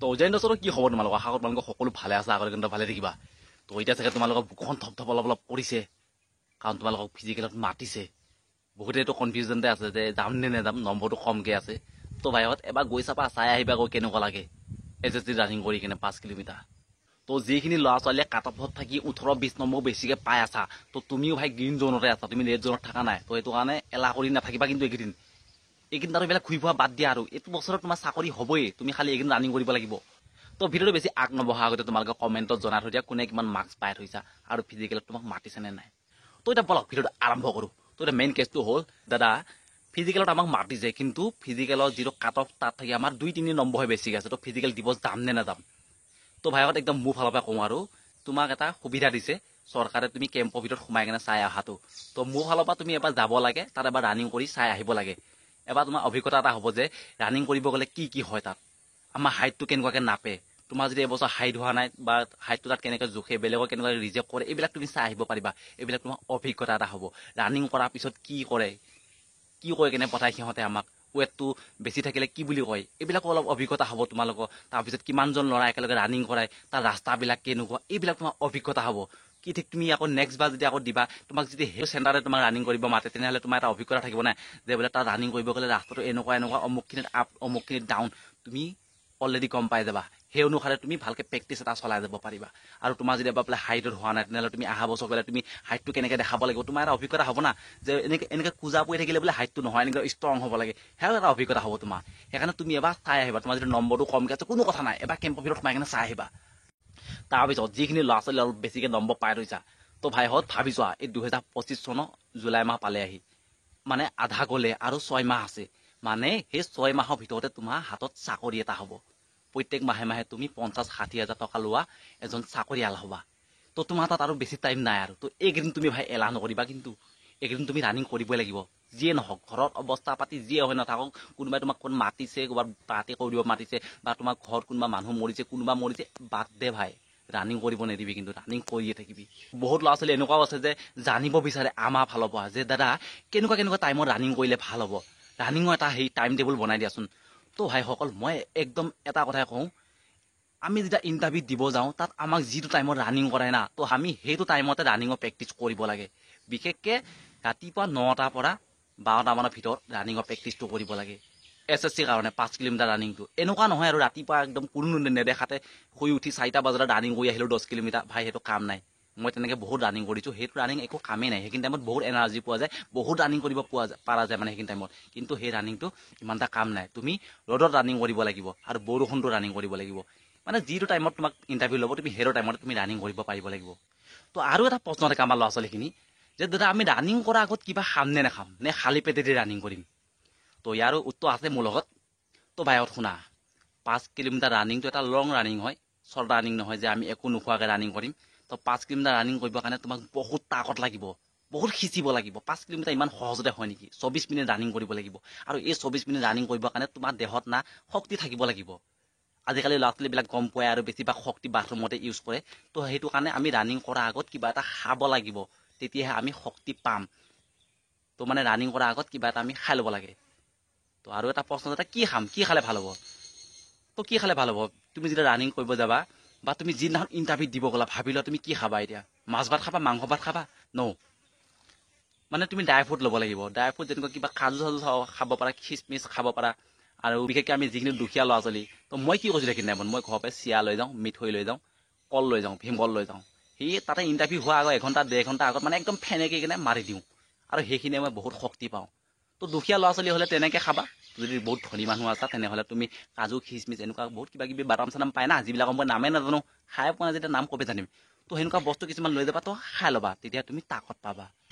তো জৈন দোস্তৰো কি খবৰ তোমালোকৰ? আশা কৰোঁ তোমালোকৰ সকলো ভালে আছা, আগলৈ কিন্তু ভালে থাকিবা। তো এতিয়া চাগে তোমালোকৰ বুকুখন থপ থপ অলপ অলপ কৰিছে, কাৰণ তোমালোকক ফিজিকেলত মাতিছে। বহুতে এইটো কনফিউজনতে আছে যে যাম নে নাযাম, নম্বৰটো কমকৈ আছে। তো ভাইহঁত এবাৰ গৈ চাবা, চাই আহিবা গৈ কেনেকুৱা লাগে এছ এছ চি ৰানিং কৰি কিনে 5 কিলোমিটাৰ। তো যিখিনি ল'ৰা ছোৱালীয়ে কাট অফত থাকি 18-20 নম্বৰ বেছিকৈ পাই আছা, তো তুমিও ভাই গ্ৰীণ জ'নতে আছা, তুমি ৰেড জ'নত থকা নাই। তো সেইটো কাৰণে এলাহ কৰি নাথাকিবা কিন্তু এইকেইদিন আৰু এইবিলাক ঘূৰি ফুৰা বাদ দিয়া। আৰু এইটো বছৰত তোমাৰ চাকৰি হ'বই, তুমি খালি এইকেইদিন ৰানিং কৰিব লাগিব। তো ভিডিঅ'টো বেছি আগ নবঢ়া আগতে তোমালোকে কমেণ্টত জনাই থৈ দিয়া কোনে কিমান মাৰ্কছ পাই থৈছা আৰু ফিজিকেলত তোমাক মাতিছে নে নাই। তো এতিয়া বলক ভিডিঅ'টো আৰম্ভ কৰোঁ। তো এতিয়া মেইন কেছটো হ'ল, দাদা ফিজিকেলত আমাক মাতিছে, কিন্তু ফিজিকেলত যিটো কাট অফ তাত থাকি আমাৰ 2-3 নম্বৰহে বেছিকৈ আছে। তো ফিজিকেল দিব যাম নে নাযাম? তো ভাইহঁত একদম মোৰ ফালৰ পৰা কওঁ আৰু, তোমাক এটা সুবিধা দিছে চৰকাৰে, তুমি কেম্পৰ ভিতৰত সোমাই কিনে চাই অহাটো। তো মোৰ ফালৰ পৰা তুমি এবাৰ যাব লাগে, তাত এবাৰ ৰানিং কৰি চাই আহিব লাগে। এবাৰ তোমাৰ অভিজ্ঞতা এটা হ'ব যে ৰানিং কৰিব গ'লে কি কি হয়, তাত আমাৰ হাইটটো কেনেকুৱাকৈ নাপে, তোমাৰ যদি এবছৰ হাইট হোৱা নাই বা হাইটটো তাত কেনেকৈ জোখে, বেলেগক কেনেকুৱাকৈ ৰিজেক্ট কৰে, এইবিলাক তুমি চাই আহিব পাৰিবা। এইবিলাক তোমাৰ অভিজ্ঞতা এটা হ'ব। ৰানিং কৰাৰ পিছত কি কৰে, কি কয়, কেনে পঠায় সিহঁতে আমাক, ৱেটটো বেছি থাকিলে কি বুলি কয়, এইবিলাকো অলপ অভিজ্ঞতা হ'ব তোমালোকৰ। তাৰপিছত কিমানজন ল'ৰা একেলগে ৰানিং কৰাই, তাৰ ৰাস্তাবিলাক কেনেকুৱা, এইবিলাক তোমাৰ অভিজ্ঞতা হ'ব। কি ঠিক তুমি আকৌ নেক্সট বাৰ যদি আকৌ দিবা, তোমাক যদি সেই চেণ্টাৰতে তোমাক ৰানিং কৰিব মাতে, তেনেহ'লে তোমাৰ এটা অভিজ্ঞতা থাকিব নাই যে বোলে তাত ৰানিং কৰিব গ'লে ৰাস্তাটো এনেকুৱা এনেকুৱা, অমুকখিনিত আপ অমুকখিনিত ডাউন, তুমি অলৰেডি গম পাই যাবা। সেই অনুসাৰে তুমি ভালকৈ প্ৰেক্টিছ এটা চলাই যাব পাৰিবা। আৰু তোমাৰ যদি এবাৰ বোলে হাইটত হোৱা নাই, তেনেহ'লে তুমি অহা বছৰ গ'লে তুমি হাইটটো কেনেকৈ দেখাব লাগিব, তোমাৰ এটা অভিজ্ঞতা হ'ব না যে এনেকৈ এনেকৈ কোজা পৰি থাকিলে বোলে হাইটটো নহয়, এনেকৈ ষ্ট্ৰং হ'ব লাগে, সেয়াও এটা অভিজ্ঞতা হ'ব তোমাৰ। সেইকাৰণে তুমি এবাৰ চাই আহিবা। তোমাৰ যদি নম্বৰটো কমকৈ আছে কোনো কথা নাই, এবাৰ কেম্পৰ ভিতৰত সোমাই কিনে চাই আহিবা। তাৰপিছত যিখিনি ল'ৰা ছোৱালী অলপ বেছিকৈ নম্বৰ পাই থৈছা, তো ভাইহঁত ভাবি চোৱা, এই 2025 চনৰ জুলাই মাহ পালে আহি, মানে আধা গ'লে আৰু 6 মাহ আছে, মানে সেই 6 মাহৰ ভিতৰতে তোমাৰ হাতত চাকৰি এটা হ'ব। প্ৰত্যেক মাহে মাহে তুমি 50-60 হাজাৰ টকা লোৱা এজন চাকৰিয়াল হ'বা। তো তোমাৰ তাত আৰু বেছি টাইম নাই আৰু। তো এইকেইদিন তুমি ভাই এলাহ নকৰিবা, কিন্তু এইকেইদিন তুমি ৰানিং কৰিবই লাগিব। যিয়ে নহওক, ঘৰত অৱস্থা পাতি যিয়ে হৈ নাথাকক, কোনোবাই তোমাক ক'ত মাতিছে, ক'ৰবাত পাৰ্টি কৰিব মাতিছে, বা তোমাৰ ঘৰত কোনোবা মানুহ মৰিছে, কোনোবা মৰিছে, বাদ দে ভাই, ৰানিং কৰিব নিদিবি, কিন্তু ৰানিং কৰিয়ে থাকিবি। বহুত ল'ৰা ছোৱালী এনেকুৱাও আছে যে জানিব বিচাৰে আমাৰ ফালৰ পৰা যে দাদা কেনেকুৱা কেনেকুৱা টাইমত ৰানিং কৰিলে ভাল হ'ব, ৰানিঙৰ এটা সেই টাইম টেবুল বনাই দিয়াচোন। তো ভাইসকল, মই একদম এটা কথাই কওঁ, আমি যেতিয়া ইণ্টাৰভিউ দিব যাওঁ তাত আমাক যিটো টাইমত ৰানিং কৰাই না, তো আমি সেইটো টাইমতে ৰানিঙৰ প্ৰেক্টিচ কৰিব লাগে। বিশেষকৈ ৰাতিপুৱা 9টাৰ পৰা 12টা মানৰ ভিতৰত ৰানিঙৰ প্ৰেক্টিচটো কৰিব লাগে। এছ এছ চিৰ কাৰণে 5 কিলোমিটাৰ ৰানিংটো এনেকুৱা নহয় আৰু ৰাতিপুৱা একদম কোনো নেদেখাতে শুই উঠি 4টা বজাত ৰানিং কৰি আহিলোঁ 10 কিলোমিটাৰ, ভাই সেইটো কাম নাই। মই তেনেকৈ বহুত ৰানিং কৰিছোঁ, সেইটো ৰানিং একো কামেই নাই। সেইখিনি টাইমত বহুত এনাৰ্জি পোৱা যায়, বহুত ৰানিং কৰিব পোৱা যায়, পাৰা যায় মানে সেইখিনি টাইমত, কিন্তু সেই ৰানিংটো ইমান এটা কাম নাই। তুমি ৰ'দত ৰানিং কৰিব লাগিব আৰু বৰষুণটো ৰানিং কৰিব লাগিব, মানে যিটো টাইমত তোমাক ইণ্টাৰভিউ ল'ব তুমি সেইটো টাইমত তুমি ৰানিং কৰিব পাৰিব লাগিব। তো আৰু এটা প্ৰশ্ন থাকে আমাৰ ল'ৰা ছোৱালীখিনি যে দাদা আমি ৰানিং কৰাৰ আগত কিবা খাম নে নাখাম, নে খালী পেটেদি ৰানিং কৰিম? তো ইয়াৰো উত্তৰ আছে মোৰ লগত। তো ভাইহঁত শুনা, 5 কিলোমিটাৰ ৰানিংটো এটা লং ৰানিং হয়, শ্বৰ্ট ৰানিং নহয় যে আমি একো নোখোৱাকৈ ৰানিং কৰিম। তো 5 কিলোমিটাৰ ৰানিং কৰিবৰ কাৰণে তোমাক বহুত তাকত লাগিব, বহুত সিঁচিব লাগিব। 5 কিলোমিটাৰ ইমান সহজতে হয় নেকি? 24 মিনিট ৰানিং কৰিব লাগিব, আৰু এই 24 মিনিট ৰানিং কৰিবৰ কাৰণে তোমাৰ দেহত না শক্তি থাকিব লাগিব। আজিকালি ল'ৰা ছোৱালীবিলাক গম পোৱাই আৰু বেছিভাগ শক্তি বাথৰুমতে ইউজ কৰে। তো সেইটো কাৰণে আমি ৰানিং কৰাৰ আগত কিবা এটা খাব লাগিব, তেতিয়াহে আমি শক্তি পাম। তো মানে ৰানিং কৰাৰ আগত কিবা এটা আমি খাই ল'ব লাগে। তো আৰু এটা প্ৰশ্ন, এটা কি খাম, কি খালে ভাল হ'ব? তো কি খালে ভাল হ'ব? তুমি যেতিয়া ৰানিং কৰিব যাবা বা তুমি যিদিনাখন ইণ্টাৰভিউ দিব গ'লা, ভাবি লোৱা তুমি কি খাবা এতিয়া, মাছ ভাত খাবা, মাংস ভাত খাবা? ন' মানে তুমি ড্ৰাই ফ্ৰুট ল'ব লাগিব। ড্ৰাই ফ্ৰুট যেনেকুৱা কিবা কাজু চাজু খাব পাৰা, খিচমিচ খাব পাৰা। আৰু বিশেষকৈ আমি যিখিনি দুখীয়া ল'ৰা ছোৱালী, তো মই কি কৈছিলোঁ সেইখিনি টাইমত, মই ঘৰৰ পৰাই চিৰা লৈ যাওঁ, মিঠৈ লৈ যাওঁ, কল লৈ যাওঁ, ভীমকল লৈ যাওঁ। সেই তাতে ইণ্টাৰভিউ হোৱাৰ আগত 1 ঘণ্টা 1.5 ঘণ্টা আগত মানে একদম ফেনেকি কিনে মাৰি দিওঁ, আৰু সেইখিনিয়ে মই বহুত শক্তি পাওঁ। তো দুখীয়া ল'ৰা ছোৱালী হ'লে তেনেকৈ খাবা। যদি বহুত ধনী মানুহ আছা তেনেহ'লে তুমি কাজু খিচমিচ এনেকুৱা বহুত কিবা কিবি বাদাম চাদাম পায় না, যিবিলাকৰ মই নামেই নাজানো, খাই পোৱা নাই যেতিয়া নাম ক'বে জানিম। তো সেনেকুৱা বস্তু কিছুমান লৈ যাবা, তো খাই ল'বা, তেতিয়া তুমি তাকত পাবা।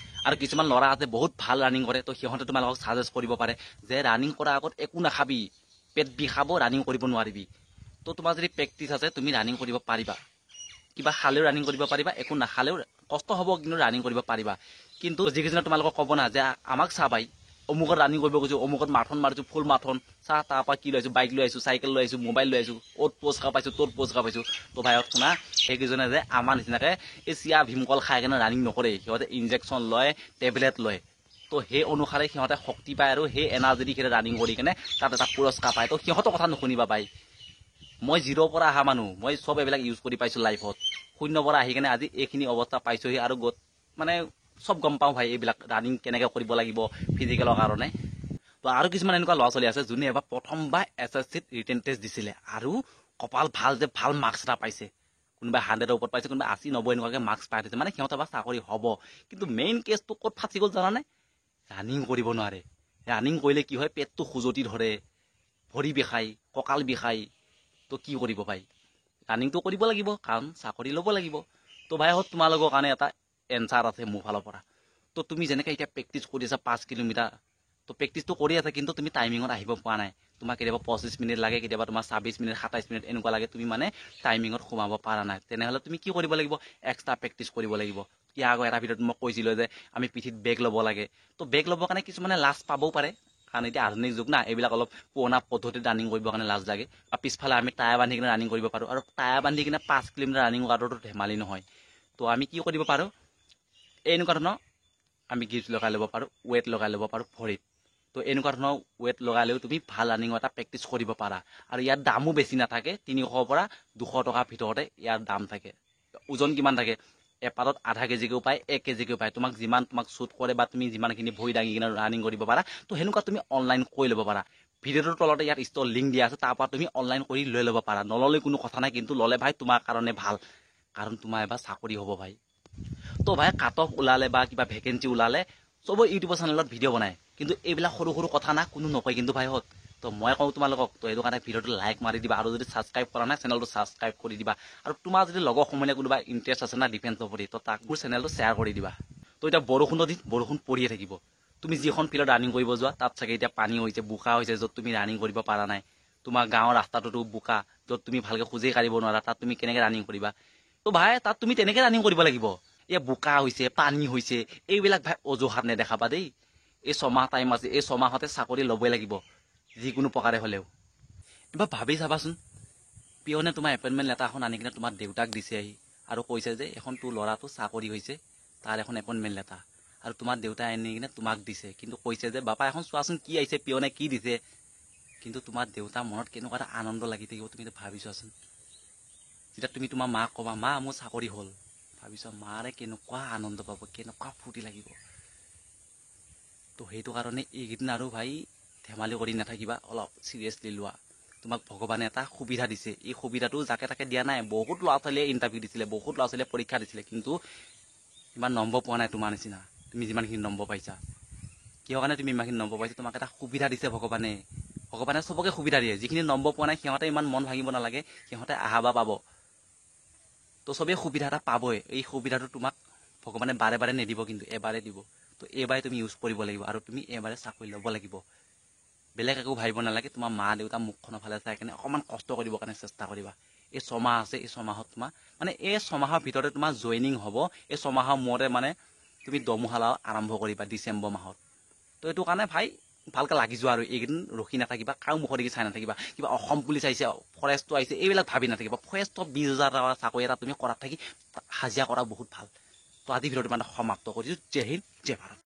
আৰু কিছুমান ল'ৰা আছে বহুত ভাল ৰানিং কৰে, তো সিহঁতে তোমালোকক ছাজেষ্ট কৰিব পাৰে যে ৰানিং কৰাৰ আগত একো নাখাবি, পেট বিষাব, ৰানিং কৰিব নোৱাৰিবি। তো তোমাৰ যদি প্ৰেক্টিচ আছে তুমি ৰানিং কৰিব পাৰিবা, কিবা খালেও ৰানিং কৰিব পাৰিবা, একো নাখালেও কষ্ট হ'ব কিন্তু ৰানিং কৰিব পাৰিবা। কিন্তু যিকেইজনে তোমালোকক ক'ব না যে আমাক চা ভাই, অমুকত ৰানিং কৰিব গৈছোঁ, অমুকত মাৰাথন মাৰিছোঁ, ফুল মাৰাথন, চাহ তাৰ পৰা কি লৈ আহিছোঁ, বাইক লৈ আহিছোঁ, চাইকেল লৈ আহিছোঁ, মোবাইল লৈ আহিছোঁ, অ'ত পুৰস্কাৰ পাইছোঁ, ত'ত পুৰস্কাৰ পাইছোঁ। তো ভাইহঁত শুনা, সেইকেইজনে যে আমাৰ নিচিনাকৈ এই চিৰা ভীমকল খাই কিনে ৰানিং নকৰে, সিহঁতে ইনজেকশ্যন লয়, টেবলেট লয়। তো সেই অনুসাৰে সিহঁতে শক্তি পায় আৰু সেই এনাৰ্জি দি সিহঁতে ৰানিং কৰি কিনে তাত এটা পুৰস্কাৰ পায়। তো সিহঁতৰ কথা নুশুনিবা ভাই, মই জিৰ'ৰ পৰা অহা মানুহ, মই চব এইবিলাক ইউজ কৰি পাইছোঁ লাইফত। শূন্যৰ পৰা আহি কিনে আজি এইখিনি অৱস্থা পাইছোঁহি আৰু গত মানে চব গম পাওঁ ভাই এইবিলাক ৰানিং কেনেকৈ কৰিব লাগিব ফিজিকেলৰ কাৰণে। তো আৰু কিছুমান এনেকুৱা ল'ৰা ছোৱালী আছে যোনে এবাৰ প্ৰথমবাৰ SSCত ৰিটেন টেষ্ট দিছিলে আৰু কপাল ভাল যে ভাল মাৰ্কছ এটা পাইছে, কোনোবাই 100ৰ ওপৰত পাইছে, কোনোবাই 80 90 এনেকুৱাকৈ মাৰ্কছ পাই থৈছে, মানে সিহঁতৰ এবাৰ চাকৰি হ'ব। কিন্তু মেইন কেছটো ক'ত ফাঁচি গ'ল জানানে? ৰানিং কৰিব নোৱাৰে। ৰানিং কৰিলে কি হয়, পেটটো খজুৱতি ধৰে, ভৰি বিষায়, কঁকাল বিষায়। তো কি কৰিব ভাই, ৰানিংটো কৰিব লাগিব, কাৰণ চাকৰি ল'ব লাগিব। তো ভাই হত তোমালোকৰ কাৰণে এটা এনচাৰ আছে মোৰ ফালৰ পৰা। তো তুমি যেনেকৈ এতিয়া প্ৰেক্টিচ কৰি আছা 5 কিলোমিটাৰ, তো প্ৰেক্টিচটো কৰি আছা কিন্তু তুমি টাইমিঙত আহিব পৰা নাই। তোমাক কেতিয়াবা 25 মিনিট লাগে, কেতিয়াবা তোমাৰ 26 মিনিট 27 মিনিট এনেকুৱা লাগে, তুমি মানে টাইমিঙত সোমাব পৰা নাই। তেনেহ'লে তুমি কি কৰিব লাগিব, এক্সট্ৰা প্ৰেক্টিচ কৰিব লাগিব। ইয়াৰ আগৰ এটা ভিডিঅ'ত মই কৈছিলোঁ যে আমি পিঠিত বেগ ল'ব লাগে। তো বেগ ল'বৰ কাৰণে কিছুমানে লাজ পাবও পাৰে, কাৰণ এতিয়া আধুনিক যুগ না, এইবিলাক অলপ পুৰণা পদ্ধতিত ৰানিং কৰিবৰ কাৰণে লাজ লাগে। বা পিছফালে আমি টায়াৰ বান্ধি কিনে ৰানিং কৰিব পাৰোঁ, আৰু টায়াৰ বান্ধি কিনে 5 কিলোমিটাৰ ৰানিং কৰাটোতো ধেমালি নহয়। তো আমি কি কৰিব পাৰোঁ, এনেকুৱা ধৰণৰ আমি গিফ্ট লগাই ল'ব পাৰোঁ, ৱেট লগাই ল'ব পাৰোঁ ভৰিত। তো এনেকুৱা ধৰণৰ ৱেট লগালেও তুমি ভাল ৰানিঙৰ এটা প্ৰেক্টিচ কৰিব পাৰা। আৰু ইয়াৰ দামো বেছি নাথাকে, 300 পৰা 200 টকাৰ ভিতৰতে ইয়াৰ দাম থাকে। ওজন কিমান থাকে, এপাতত আধা কেজিকেও পায়, 1 কেজিকেও পায়। তোমাক যিমান তোমাক শ্বুট কৰে বা তুমি যিমানখিনি ভৰি দাঙি কিনে ৰানিং কৰিব পাৰা, তো সেনেকুৱা তুমি অনলাইন কৰি ল'ব পাৰা। ভিডিঅ'টোৰ তলতে ইয়াত ষ্ট'ৰ লিংক দিয়া আছে, তাৰ পৰা তুমি অনলাইন কৰি লৈ ল'ব পাৰা। নল'লে কোনো কথা নাই, কিন্তু ল'লে ভাই তোমাৰ কাৰণে ভাল, কাৰণ তোমাৰ এবাৰ চাকৰি হ'ব ভাই। তো ভাই কাট অফ ওলালে বা কিবা ভেকেঞ্চি ওলালে চবৰ ইউটিউবৰ চেনেলত ভিডিঅ' বনায়, কিন্তু এইবিলাক সৰু সৰু কথা না কোনো নকয় কিন্তু ভাইহঁত। তো মই কওঁ তোমালোকক, তো সেইটো কাৰণে ভিডিঅ'টো লাইক মাৰি দিবা, আৰু যদি ছাবস্ক্ৰাইব কৰা নাই চেনেলটো ছাবস্ক্ৰাইব কৰি দিবা। আৰু তোমাৰ যদি লগৰ সমনীয়া কোনোবা ইণ্টাৰেষ্ট আছে না ডিফেন্সৰ প্ৰতি, তো তাক মোৰ চেনেলটো শ্বেয়াৰ কৰি দিবা। তো এতিয়া বৰষুণৰ দিন, বৰষুণ পৰিয়ে থাকিব। তুমি যিখন ফিল্ডত ৰানিং কৰিব যোৱা তাত চাগে এতিয়া পানী হৈছে, বোকা হৈছে, য'ত তুমি ৰানিং কৰিব পৰা নাই। তোমাৰ গাঁৱৰ ৰাস্তাটোতো বোকা, য'ত তুমি ভালকৈ খোজেই কাঢ়িব নোৱাৰা, তাত তুমি কেনেকৈ ৰানিং কৰিবা? তো ভাই তাত তুমি তেনেকৈ ৰানিং কৰিব লাগিব। এই বোকা হৈছে, পানী হৈছে, এইবিলাক ভাই অজুহাত নেদেখাবা দেই। এই ছমাহ টাইম আছে, এই ছমাহতে চাকৰি ল'বই লাগিব যিকোনো প্ৰকাৰে হ'লেও। এবাৰ ভাবি চাবাচোন, পিয়নে তোমাৰ এপইণ্টমেণ্ট লেটাৰখন আনি কিনে তোমাৰ দেউতাক দিছে আহি আৰু কৈছে যে এখন তোৰ ল'ৰাটো চাকৰি হৈছে, তাৰ এখন এপইণ্টমেণ্ট লেটাৰ। আৰু তোমাৰ দেউতাই আনি কিনে তোমাক দিছে, কিন্তু কৈছে যে বাপা এখন চোৱাচোন কি আহিছে, পিয়নে কি দিছে। কিন্তু তোমাৰ দেউতাৰ মনত কেনেকুৱা এটা আনন্দ লাগি থাকিব তুমি ভাবি চোৱাচোন। যেতিয়া তুমি তোমাৰ মাক ক'বা মা মোৰ চাকৰি হ'ল, ভাবি চোৱা মাৰে কেনেকুৱা আনন্দ পাব, কেনেকুৱা ফূৰ্তি লাগিব। তো সেইটো কাৰণে এইকেইদিন আৰু ভাই ধেমালি কৰি নাথাকিবা, অলপ চিৰিয়াছলি লোৱা। তোমাক ভগৱানে এটা সুবিধা দিছে, এই সুবিধাটো যাকে তাকে দিয়া নাই। বহুত ল'ৰা ছোৱালীয়ে ইণ্টাৰভিউ দিছিলে, বহুত ল'ৰা ছোৱালীয়ে পৰীক্ষা দিছিলে, কিন্তু ইমান নম্বৰ পোৱা নাই তোমাৰ নিচিনা। তুমি যিমানখিনি নম্বৰ পাইছা, কিহৰ কাৰণে তুমি ইমানখিনি নম্বৰ পাইছা? তোমাক এটা সুবিধা দিছে ভগৱানে। ভগৱানে চবকে সুবিধা দিয়ে, যিখিনি নম্বৰ পোৱা নাই সিহঁতে ইমান মন ভাঙিব নালাগে, সিহঁতে আহা বা পাব। তো চবেই সুবিধা এটা পাবই, এই সুবিধাটো তোমাক ভগৱানে বাৰে বাৰে নিদিব, কিন্তু এবাৰে দিব। তো এইবাৰে তুমি ইউজ কৰিব লাগিব আৰু তুমি এইবাৰে চাকৰি ল'ব লাগিব। বেলেগ একো ভাবিব নালাগে, তোমাৰ মা দেউতা মুখখনৰ ফালে চাই কিনে অকণমান কষ্ট কৰিবৰ কাৰণে চেষ্টা কৰিবা। এই ছমাহ আছে, এই ছমাহত তোমাৰ মানে এই ছমাহৰ ভিতৰতে তোমাৰ জইনিং হ'ব। এই ছমাহৰ মূৰতে মানে তুমি দৰমহা লোৱা আৰম্ভ কৰিবা ডিচেম্বৰ মাহত। তো এইটো কাৰণে ভাই ভালকৈ লাগি যোৱা আৰু এইকেইদিন ৰখি নাথাকিবা, কাৰো মুখৰ দেখি চাই নাথাকিবা। কিবা অসম পুলিচ আহিছে, ফৰেষ্টটো আহিছে, এইবিলাক ভাবি নাথাকিবা। ফৰেষ্টত 20,000 টকা চাকৰি এটা তুমি কৰাত থাকি হাজিৰা কৰা বহুত ভাল। তো আজি ভিডিঅ'টো মানে সমাপ্ত কৰিছোঁ। জয় হিন্দ, জয় ভাৰত।